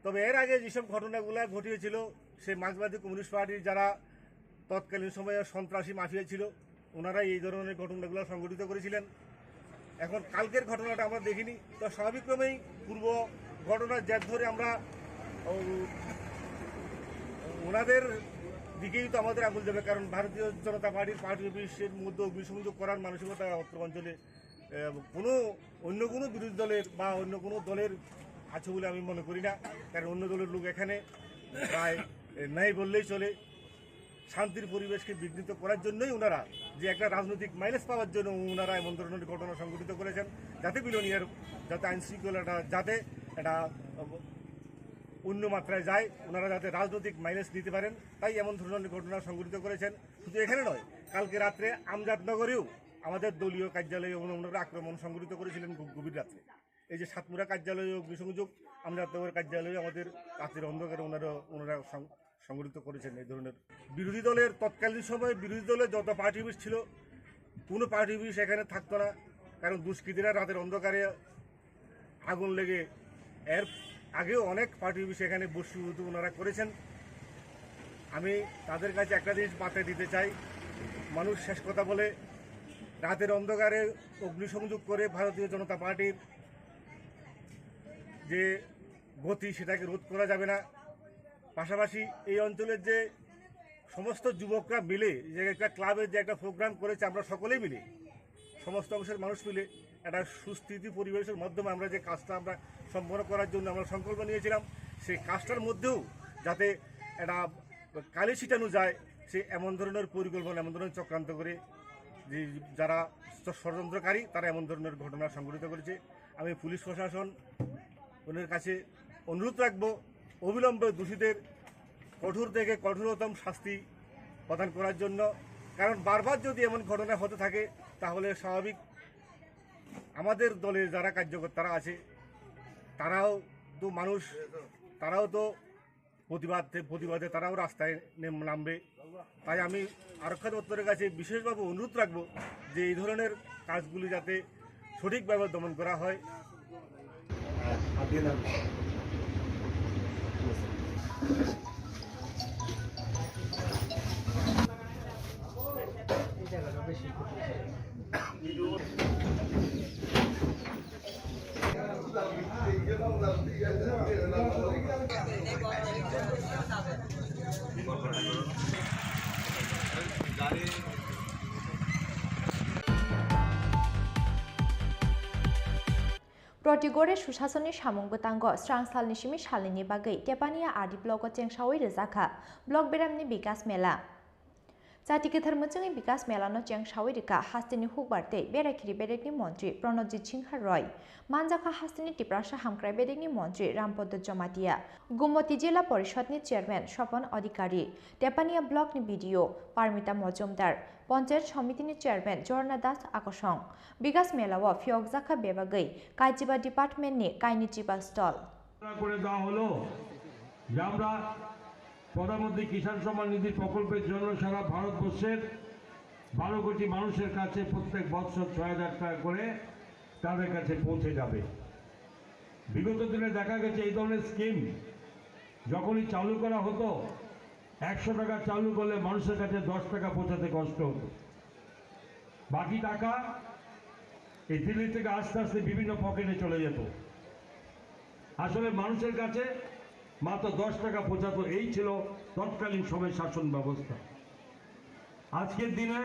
তবে এর আগে যেসব ঘটনাগুলো ঘটিয়েছিল, সে মার্ক্সবাদী কমিউনিস্ট পার্টির যারা তৎকালীন সময়ে সন্ত্রাসী মাফিয়া ছিল, ওনারাই এই ধরনের ঘটনাগুলো সংঘটিত করেছিলেন। এখন কালকের ঘটনাটা আমরা দেখিনি, তো স্বাভাবিকক্রমেই পূর্ব ঘটনার জের ধরে আমরা ও-, ওনাদের দিকেই তো আমাদের আঙুল যাবে, কারণ ভারতীয় জনতা পার্টির পার্টি অফিসের মধ্যে অগ্নিসংযোগ করার মানসিকতা অত্র অঞ্চলে, এ, কোনো অন্য কোনো বিরোধী দলের বা অন্য কোনো দলের আছে বলে আমি মনে করি না, কারণ অন্য দলের লোক এখানে প্রায়, এ, নাই বললেই চলে। শান্তির পরিবেশকে বিঘ্নিত করার জন্যই ওনারা যে একটা রাজনৈতিক মাইলেজ পাওয়ার জন্য ওনারা এমন ধরনের ঘটনা সংঘটিত করেছেন, যাতে বিলোনিয়ার, যাতে আইন শৃঙ্খলাটা, যাতে এটা অন্য মাত্রায় যায়, ওনারা যাতে রাজনৈতিক মাইলেজ নিতে পারেন, তাই এমন ধরনের ঘটনা সংঘটিত করেছেন। শুধু এখানে নয়, কালকে রাত্রে আমজাদনগরেও আমাদের দলীয় কার্যালয়ে ওনারা আক্রমণ সংঘটিত করেছিলেন গু-, গভীর রাত্রে। এই যে সাতমুরা কার্যালয়ে অগ্নিসংযোগ, আমজাদনগর কার্যালয়ে আমাদের রাতের অন্ধকারে ওনারা, ওনারা সং-, সংঘটিত করেছেন এই ধরনের। বিরোধী দলের, তৎকালীন সময়ে বিরোধী দলের যত পার্টি অফিস ছিল, কোনো পার্টি অফিস এখানে থাকতো না, কারণ দুষ্কৃতীরা রাতের অন্ধকারে আগুন লেগে, এর আগেও অনেক পার্টি অফিস এখানে বসীভূত ওনারা করেছেন। আমি তাদের কাছে একটা জিনিস বার্তা দিতে চাই, মানুষ শেষ কথা বলে, রাতের অন্ধকারে অগ্নিসংযোগ করে ভারতীয় জনতা পার্টির যে গতি, সেটাকে রোধ করা যাবে না। পাশাপাশি এই অঞ্চলের যে সমস্ত যুবকরা মিলে যে একটা ক্লাবে যে একটা প্রোগ্রাম করেছে, আমরা সকলেই মিলে, সমস্ত অংশের মানুষ মিলে একটা সুস্থিতি পরিবেশের মাধ্যমে আমরা যে কাজটা আমরা সম্পন্ন করার জন্য আমরা সংকল্প নিয়েছিলাম, সেই কাজটার মধ্যেও যাতে একটা কালি ছিটানো যায়, সে এমন ধরনের পরিকল্পনা, এমন ধরনের চক্রান্ত করে যে যারা ষ-, ষড়যন্ত্রকারী, তারা এমন ধরনের ঘটনা সংঘটিত করেছে। আমি পুলিশ প্রশাসন ওনার কাছে অনুরোধ রাখবো, অবিলম্বে দোষীদের কঠোর থেকে কঠোরতম শাস্তি প্রদান করার জন্য। কারণ বারবার যদি এমন ঘটনা হতে থাকে, তাহলে স্বাভাবিক আমাদের দলে যারা কার্যকর্তারা আছে, তারাও তো মানুষ, তারাও তো প্রতিবাদ, প্রতিবাদে তারাও রাস্তায় নেম-, নামবে। তাই আমি আরক্ষা দপ্তরের কাছে বিশেষভাবে অনুরোধ রাখবো যে এই ধরনের কাজগুলি যাতে সঠিকভাবে দমন করা হয়। Protigore susasonni samung bwtango srang salni simi salnini bagwi Tepania R D blogo chengsaui rwjakha Block Beramni Bikas Mela. Chati kwthar mwchwngwi Bikas Melano chengsaui rwkha hasteni hukbar tei berakhiri bedekni montri Pranojit Singha Roy, manjakha hasteni Tiprasa hamkrai bedekni montri Rampodo Jomatia, Gumoti Jila Porishadni chairman Sopon Adhikari, Tepania Blockni B D O Parmita Mojumdar, Panchayat Somitini chairman Jorna Das Akosong. Bikas Melao phiyokjakha bebagwi kaichiba departmentni kainichiba stall. করে দেওয়া হলো যে আমরা প্রধানমন্ত্রী কিষাণ সম্মান নিধি প্রকল্পের জন্য সারা ভারতবর্ষের বারো কোটি মানুষের কাছে প্রত্যেক বছর ছয় হাজার টাকা করে তাদের কাছে পৌঁছে যাবে। বিগত দিনে দেখা গেছে এই ধরনের স্কিম যখনই চালু করা হতো, একশো টাকা চালু করলে মানুষের কাছে দশ টাকা পৌঁছাতে কষ্ট হতো। বাকি টাকা এই দিল্লি থেকে আস্তে আস্তে বিভিন্ন পকেটে চলে যেত। আসলে মানুষের কাছে মাত্র দশ টাকা পৌঁছাতো, এই ছিল তৎকালীন সময় শাসন ব্যবস্থা। আজকের দিনে,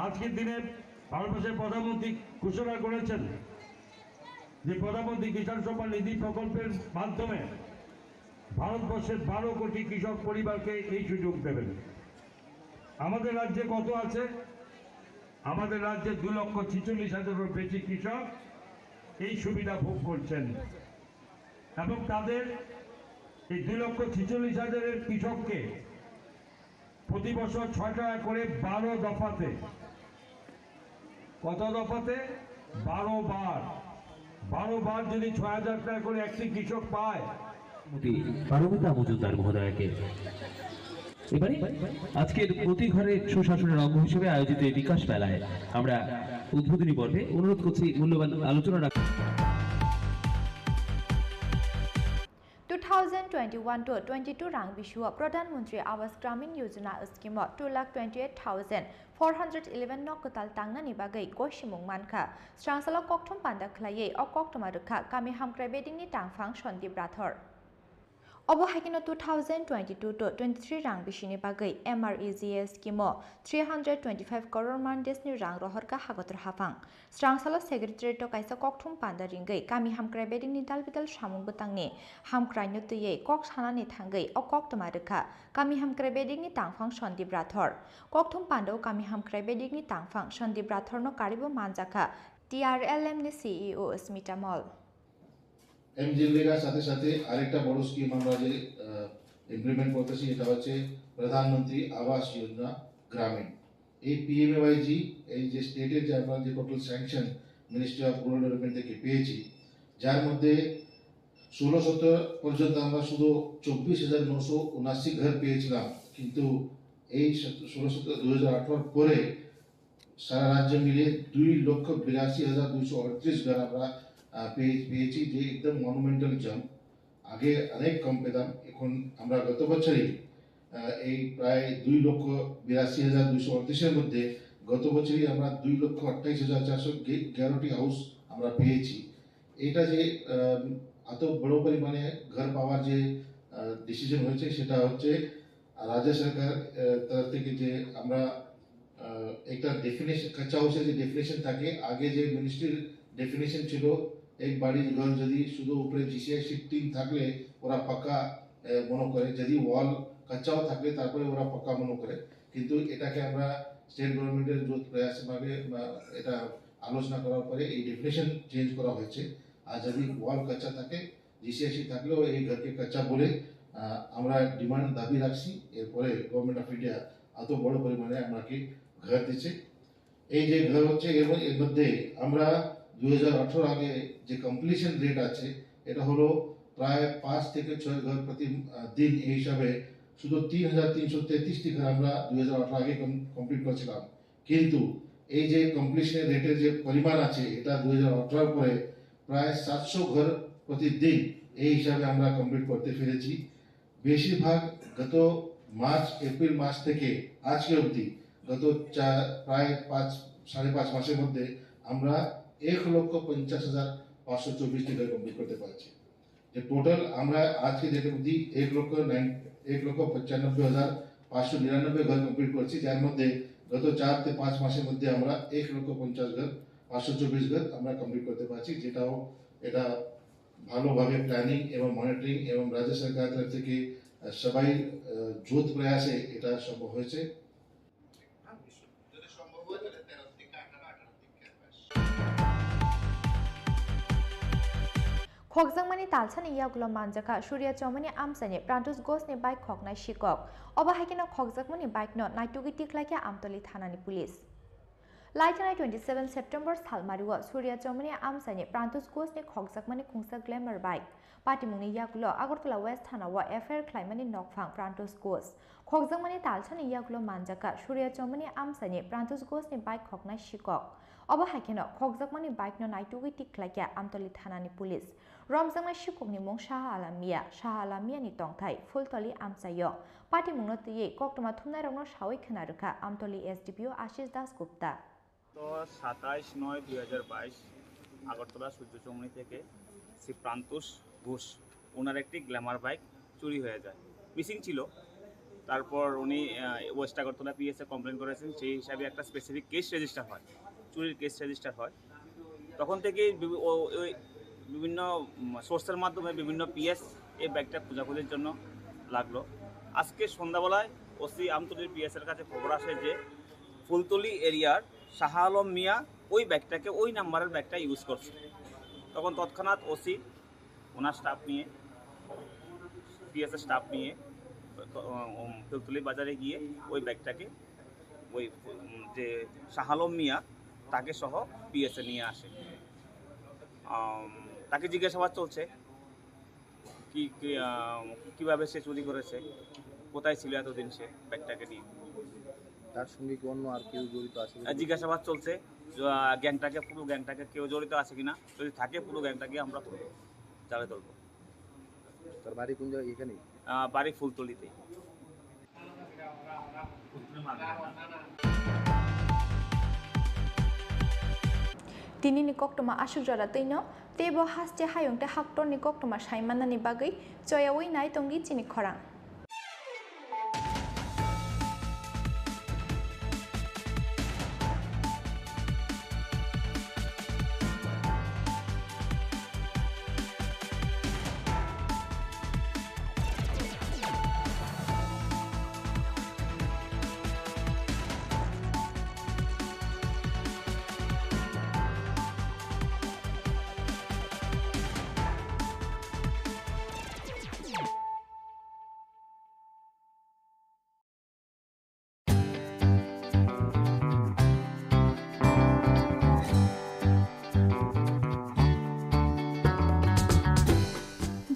আজকের দিনে ভারতবর্ষের প্রধানমন্ত্রী ঘোষণা করেছেন যে প্রধানমন্ত্রী কিষাণ সম্মান নিধি প্রকল্পের মাধ্যমে ভারতবর্ষের বারো কোটি কৃষক পরিবারকে এই সুযোগ দেবেন। আমাদের রাজ্যে কত আছে? আমাদের রাজ্যে দু লক্ষ ছেচল্লিশ হাজারেরও বেশি কৃষক এই সুবিধা ভোগ করছেন এবং তাদের এই দুই লক্ষ ছেচল্লিশ হাজারের কৃষককে প্রতি বছর ছয় টাকা করে বারো দফাতে, কত দফাতে? বারো বার। বারো বার যদি ছয় হাজার টাকা করে একটি কৃষক পায়, শ্রীমতী পারমিতা মজুমদার মহোদয়াকে। এবারে আজকের প্রতি ঘরে সুশাসনের অঙ্গ হিসেবে আয়োজিত এই বিকাশ মেলায় আমরা উদ্বোধনী পর্বে অনুরোধ করছি মূল্যবান আলোচনা রাখ- Two thousand twenty-one to twenty-two rang bisio Pradhan Mantri Awas Gramin Yojana scheme o two lakh twenty-eight thousand four hundred eleven nok kwtal tangnani bagwi goisimung mankha. Srangsalo kokthum panda khwlaiwi o koktwma rwkha kami hamkrai bedingni tangphang Sandip Rathore. Obo hai kheno two thousand twenty-two to twenty-three rang bisini bagwi M R E G S scheme o three hundred twenty-five crore man desni rang rohorkha Hagotor haphang. Srangsalo secretariat o kaisa kokthum panda ringwi kami hamkrai bedingni dalbidal samung bwtangni hamkraino twiwi kok sanani thangwi o koktwma rwkha kami hamkrai bedingni tangphang Sandip Rathore. Kokthum pandao kami hamkrai bedingni tangphang Sandip Rathorno karibo manjakha T R L M ni C E O Smita Mall. এমজিএনরেগার সাথে সাথে আরেকটা বড় স্কিম আমরা যে ইমপ্লিমেন্ট করতেছি, এটা হচ্ছে প্রধানমন্ত্রী আবাস যোজনা গ্রামীণ। এই পিএমএওয়াইজি, এই যে স্টেটের যে আমরা যে total sanction ministry of rural development থেকে পেয়েছি, যার মধ্যে ষোলো সতেরো পর্যন্ত আমরা শুধু চব্বিশ হাজার নশো উনাশি ঘর পেয়েছিলাম, কিন্তু এই ষোলো সতেরো দুই হাজার আঠারোর পরে সারা রাজ্য মিলে দুই লক্ষ বিরাশি হাজার দুইশো আটত্রিশ ঘর আমরা আহ, পেয়ে পেয়েছি, যে একদম মনুমেন্টাল জাম্প। আগে অনেক কম পেতাম, এখন আমরা গত বছরই আহ, এই প্রায় দুই লক্ষ বিরাশি হাজার দুইশো আটত্রিশের মধ্যে গত বছরই আমরা দুই লক্ষ আটত্রিশ হাজার চারশো এগারোটি হাউস আমরা পেয়েছি। এটা যে আহ, এত বড় পরিমাণে ঘর পাওয়ার যে ডিসিশন হয়েছে, সেটা হচ্ছে রাজ্য সরকার আহ, তরফ থেকে যে আমরা আহ, একটা ডেফিনেশন, কাঁচা হাউসের যে ডেফিনেশন থাকে, আগে যে মিনিস্ট্রির ডেফিনেশন ছিল, এক বাড়ির ঘর যদি শুধু উপরে জিসিআই শিফটিং থাকলে ওরা পাকা আহ, মনে করে, যদি ওয়াল কাঁচাও থাকলে তারপরে ওরা পাক্কা মনে করে। কিন্তু এটাকে আমরা স্টেট গভর্নমেন্টের যৌথ প্রয়াসে ভাবে, আহ, এটা আলোচনা করার পরে এই ডেফিনেশন চেঞ্জ করা হয়েছে। আর যদি ওয়াল কাঁচা থাকে, জিসিআইসি থাকলেও এই ঘরকে কাঁচা বলে, আহ, আমরা ডিমান্ড, দাবি রাখছি। এরপরে গভর্নমেন্ট অফ ইন্ডিয়া এত বড় পরিমাণে আমাকে ঘর দিচ্ছে। এই যে ঘর হচ্ছে, এর ম-, এর মধ্যে আমরা দুই হাজার আঠারো আগে যে কমপ্লিশন রেট আছে, এটা হলো প্রায় পাঁচ থেকে ছয় ঘর প্রতি, আহ, দিন। এই হিসাবে শুধু তিন হাজার তিনশো তেত্রিশটি ঘর আমরা দুই হাজার আঠারো আগে কম-, কমপ্লিট করেছিলাম। কিন্তু এই যে কমপ্লিশন রেটের যে পরিমাণ আছে, এটা দুই হাজার আঠারো পরে প্রায় সাতশো ঘর প্রতিদিন এই হিসাবে আমরা কমপ্লিট করতে পেরেছি। বেশিরভাগ গত মার্চ, এপ্রিল মাস থেকে আজকে অবধি গত চা-, প্রায় পাঁচ, সাড়ে পাঁচ মাসের মধ্যে আমরা এক লক্ষ পঞ্চাশ হাজার পাঁচশো চব্বিশটি ঘর কমপ্লিট করতে পারছি। যে টোটাল আমরা আজকে ডেট অবধি এক লক্ষ নাইন, এক লক্ষ পঁচানব্বই হাজার পাঁচশো নিরানব্বই ঘর কমপ্লিট করছি, যার মধ্যে গত চার থেকে পাঁচ মাসের মধ্যে আমরা এক লক্ষ পঞ্চাশ ঘর, পাঁচশো চব্বিশ ঘর আমরা কমপ্লিট করতে পারছি, যেটাও এটা ভালোভাবে প্ল্যানিং এবং মনিটরিং এবং রাজ্য সরকার তরফ থেকে, আহ, সবাই, আহ, যৌথ প্রয়াসে এটা সম্ভব হয়েছে। Khokjakmani talsani yagulo manjakha Surya Chomani amchaini Prantus Ghoshni bike khoknai sikok. Obo hai kheno khokjakmani bike no naitugwi tiklaikha Amtoli thanani police. Laithanai twenty seven September salmario Surya Chomani amchaini Prantus Ghoshni khokjakmani khungsa Glamour bike. Patimungni yagulo Agartala West Thana o F I R khlaimani nokphang Prantus Ghosh. Khokjakmani talsani yagulo manjakha Surya Chomani amchaini Prantus Ghoshni bike khoknai sikok. Obo hai kheno khokjakmani bike no naitugwi tiklaikha Amtoli thanani police. Romjaknai sikokni mung Shaha Alam Mia. Shaha Alam Miani tongthai Phultoli amchaio. Patimungno twiwi koktwma thumnairokno sawi khna rwkha Amtoli S D P O Ashish Das Gupta. তো সাতাইশ নয় দুই হাজার বাইশ আগরতলা সূর্য চৌমুহনী থেকে শ্রী প্রান্তুষ ঘোষ ওনার একটি Glamour bike চুরি হয়ে যায়, মিসিং ছিল। তারপর উনি, আহ, ওয়েস্ট আগরতলা পিএসএ কমপ্লেন করেছেন, সেই হিসাবে একটা স্পেসিফিক কেস রেজিস্টার হয়, চুরির কেস রেজিস্টার হয়। তখন থেকেই বিভি-, ও-, ওই বিভিন্ন, উম, সোর্সের মাধ্যমে বিভিন্ন পিএস এই ব্যাগটা খোঁজাখুঁজির জন্য লাগলো। আজকে সন্ধ্যাবেলায় ওসি আমতলির পিএসের কাছে খবর আসে যে ফুলতলি এরিয়ার শাহ আলম মিয়া ওই ব্যাগটাকে, ওই নাম্বারের ব্যাগটা ইউজ করছে। তখন তৎক্ষণাৎ ওসি ওনার স্টাফ নিয়ে, পিএসের স্টাফ নিয়ে, তো, উম, ফুলতলি বাজারে গিয়ে ওই ব্যাগটাকে ওই, উম, যে শাহ আলম মিয়া, তাকে সহ পিএসএ নিয়ে আসে। আম, তাকে জিজ্ঞাসাবাদ চলছে, কি, কি, আম, কিভাবে সে চুরি করেছে, কোথায় ছিল এতদিন সে ব্যাগটাকে নিয়ে। তার সঙ্গে কি অন্য আর কেউ জড়িত আছে বলে আহ, জিজ্ঞাসাবাদ চলছে। আহ, গ্যাংটাকে, পুরো গ্যাংটাকে কেউ জড়িত আছে কিনা, যদি থাকে পুরো গ্যাংটাকে আমরা তুলবো, জালে তুলবো। তার বাড়ি কোন জায়গায়? এখানেই? আহ, বাড়ি ফুলতলিতেই। Tinini koktwma aswk jora twino, teibo haste hayung tei haktorni koktwma sai mannani bagwi choyaui nai tongdi chini khorang.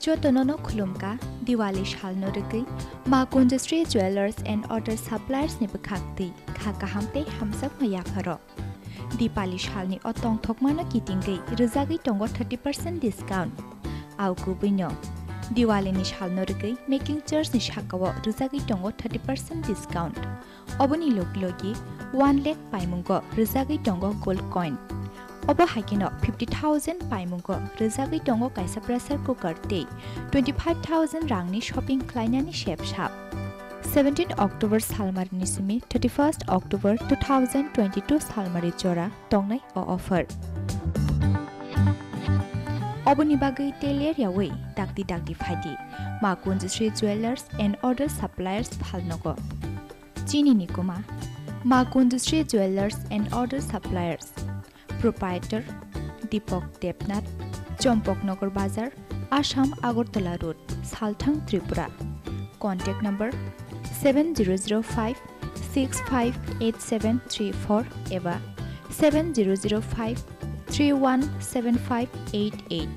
Jotono no khulumkha, Diwali salno rwgwi Ma Kunjasri Jewellers and Auto Suppliers ni bwkhak twi kha kaham tei hamjakma yapharo. Dipali salni o tongthokmano kitingwi rwjagwi tongo thirty percent discount. Au kubuino Diwalini salno rwgwi making charge ni sakao rwjagwi tongo thirty percent discount. Oboni logi logi one lakh paimungo rwjagwi tongo gold coin. Obo hai kheno fifty thousand paimungo rwjagwi tongo kaisa pressure cooker tei twenty five thousand rangni shopping khlainani sep sap. Seventeen October salmarini simi thirty first October two thousand twenty two salmari jora tongnai o offer. Oboni bagwi teler yawi dakti dakti phaidi Ma Kunjusri Jewellers and Other Suppliers phalnogo. Chini nikuma Ma Kunjusri Jewellers and Other Suppliers. Proprietor Deepak Debnath, Chompoknagar Bazar, Assam Agartala Road, Salthang, Tripura. Contact number seven zero zero five six five eight seven three four eba seven zero zero five three one seven five eight eight.